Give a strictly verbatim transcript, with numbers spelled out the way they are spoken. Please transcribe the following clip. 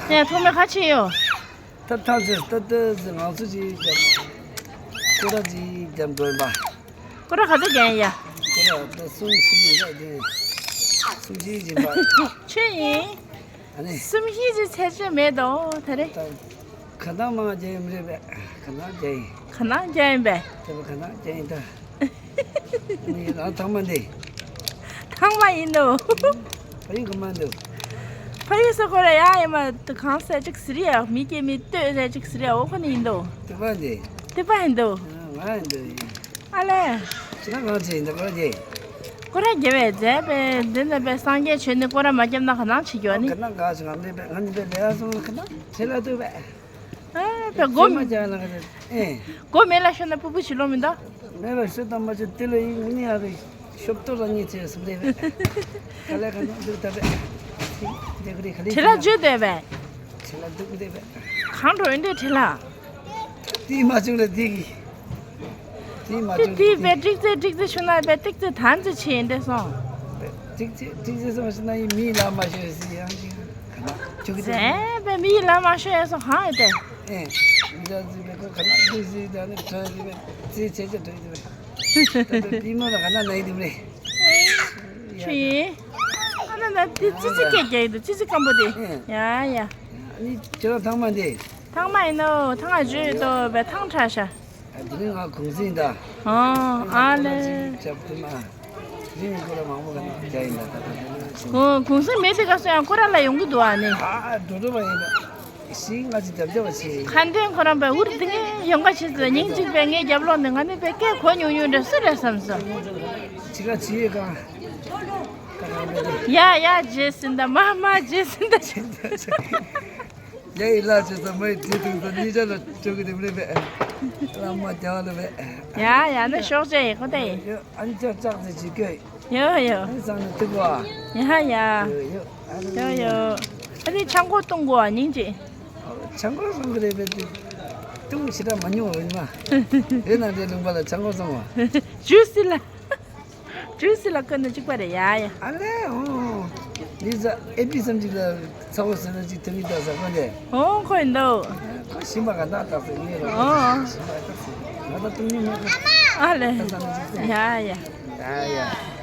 ཡ། ཐོག་མའི་ཁ་ཕྱེ་ཡོད། ད་ཐག་ཆོད། ད་ལྟ་ང་ཚོ་ཅིག་རྒྱབ། སྐོར་ར་ཅིག་རྒྱབ་འགྲོ་ཡིན་པ། སྐོར་ར་ག་ཚོད་རྒྱག་ཡིན་ཡ། སྐོར་ར་ད་གསུམ་བཞི་ཡིན་ད་དེ། གསུམ་བཞི་ཡིན་པ། ཆོས་ཡིན། ཨ་ནི། གསུམ་བཞི་ཅིག་ཚད་ཆོད་མེད་དོ་ད་རེ། ད་ག་ནང་མང་རྒྱག་ཡིན་མི་རེད་པས། ག་ནང་རྒྱག་ཡིན། ག་ནང་རྒྱག་ཡིན་པས། དེ་བ་ག་ནང་རྒྱག་ཡིན་ད། ནི་རང་ཐང་མ་འདི། ཐང་མ་ཡིན་ནོ། ཕ་ཡུལ་གི་མ་འདུག་ཕ་ཡུལ་སོ་ཁོ་ར་ཡ་ཡ་མ་གང་ཟེར་ཅིག་ཟེར་ཡ། མི་སྐྱེ་མི་ལྟོས་ཟེར་ཅིག་ཟེར་ཡ། འོ་ཁོ་ནི་ཡིན་འདུག་དེ་པ་འདི། དེ་པ་ཡིན་འདུག་ང་ཡིན་འདུག་ཨ་ལས། ཁྱེད་རང་གང་བྱེད་ཡིན་འདུག་ཁོ་ར་རྒྱས། ཁོ་ར་རྒྱས་པས་མཛད་པས་འདི་ནས་པས་སངས་རྒྱས་ཆོས་ནི་སྐོར་ར་མ་བརྒྱབ་ན་ག་ནང་བྱེད་རྒྱུ་ཨ་ནི། ག་ནང་ག་ཞིག་ང་མི་པས་ང་ནི་པས་ལས་སོང་ག་ནང་བྱེད་ལ་ཐུབ་པས། ཨ་ཕ་གོ་མ་ཅང་ལ་ཨེ། གོ་མེད་ལ་ཤོད་ན་ཕུ་ཕུ་བྱི་ལོ་མི་འདུག་མེད་ལ་ཤོད་དང་མ་ཤོད་དེ་ལ་ཡིན་ནི་ཡ་རེད། ཤོབ་ཏོ་ར་ཉི་ཚེ་སུ་རེད་པས། ག་ལེ་ག་ནང་འདུག་ད་པས། དེ་ག་རེ་ག་ལེ་བྱེད་ལ་བརྗོད་དེ་པས། བྱེད་ལ་འདུག་དེ་པས། གང་འགྲོ་ཡིན་དེ་བྱེད་ལ། དེ་མ་བྱུང་ལ་དེ་གི། དེ་མ་དེ་བྱུང་དེ་ལ་དེ་བས་ཀྲིག་ཙེ་ཀྲིག་ཙེ་ཤུ་ན་བས་ཏིག་ཙེ་ཐན་ཙེ་ཆེ་ཡིན་དེ་སོང་། ཏིག་ཙེ་ཏིག་ཙེ་སོང་ཞུ་ན་ཡིན་མིའི་ལ་མ་ཤོད་ཟི་ཡང་ཅིག་ག་ན་ཅུག་གི་དེ། ཟེ་བས་མིའི་ལ་མ་ཤོད་ཡ་སོང་གང་ཡོད་དེ། ཨེ། མི་ལ་ཟི་བས་ཁོ་ག་ན་ཏིག་ཙེ་ད་ནི་ཁྲོད་ཟི་བས་ཙེ་ཆེ་ཆེ་ཁྲོད་ཟི་བས། ད་ལྟ་པི་མོ་ལ་ག་ན་ན་ཡི་དེ་མ་རེད། ཆུ་ཡིན། ཨ་ན་ན་དེ་ཙི་ཙི་སྐད་རྒྱག་ཡི་འདུག་ཙི་ཙི་སྐམ་པོ་དེ། ཡ་ཡ། ཨ་ནི་ཁྱེད་རང་ཐང་མ་འདི། ཐང་མ་ཡིན་ནོ། ཐང་ང་བརྗོད་དོ་བས་ཐང་ཁྲ་ཤ། ཨ་དེ་རིང་ང་གུང་སེང་ད། ཨོ་ཨ་ལེ། ཅབ་དུ་མ། རིང་ཁོ་ར་མང་པོ་ག་ན་རྒྱ་ཡིན་ད་ད་ད་ད། ཨོ་གུང་སེང་མེད་དེ་ག་སོ་ཡང་ཁོ་ར་ལ་ཡོང་གི་འདུག་ཨ་ནི། ཨ་འགྲོ་འགྲོ་བ་ཡིན་ད། ཤིང་ང་ཅི་རྒྱབ་རྒྱབ་བ་ཆེ། ཁ་འདོན་ཁོ་རང་པའི་འུར་དེ་ངས་ཡོང་ག་ཆེ་ཚོ་སྙིང་གཅིག་པའི་ངའི་རྒྱབ་ལོག་ནས་ང་ནི་པའི་སྐད་གོ་ཉུང་ཉུང་འདྲ་སུ་རེད་བསམ་སོ། ཅི་ག་ཅི་ཡོད་ག་ཡ་ཡ་རྗེས་ཟིན་ད་མ་མ་རྗེས་ཟིན་ད། ཡ་ཡི་ལ་ཅི་ས་མའི་དྲི་ཐུང་ས་གཉིས་ཆ་ལ་བཅོ་གི་དེ་མི་རེད་པས། ལ་མ་རྒྱ་བ་ལ་བས། ཡ་ཡ་ན་ཤོག་ཅེ་ཡི་ཁོ་ད་ཡི། ཡོ་ཨན་ཅག་ཅག་ཙེ་ཅི་ཀོས། ཡོ་ཡོ། ཨན་སང་ནི་ཐུག་བ། ཡ་ཡ། ཡོ་ཡོ། ཡོ་ཡོ། ཨ་ནི་ཆང་ཁོག་བཏུང་དགོས་ཨ་སྙིང་རྗེ། ཆང་ཁོག་སོང་གི་རེད་པས་དེ། བཏུང་ཞེ་དྲག་མ་ཉུང་བ་ཡིན་མ། དེ་ནང་དེ་ལུང་པ་ལ་ཆང་ཁོག་སོང་བ། ཇུས་སི་ལ། ཇུས་སི་ལ་ཀུན་ནས་གཅིག་པ་རེད་ཡ་ཡ། ཨ་ལེ་ཨོ། ཡིན་ས་ཨེ་པི་སམ་ཅིག་ལ་ཚ་བོ་ཟེར་ན་ཅིག་ཐུག་གི་ད་ཟ་ཁོ་ནས། ཨོ་ཁོ་ཡིན་འདུག་ཁོ་ཞིམ་པ་ག་ད་ད་ཟེར་ངེས་རོ། ཨོ། ཞིམ་པ་ད་ཟེར་ང་ད་བཏུང་ཉིན་མ་ཁོ། ཨ་ལེ། ད་ཟ་ན་ཅིག་ཟེར། ཡ་ཡ། ཡ་ཡ།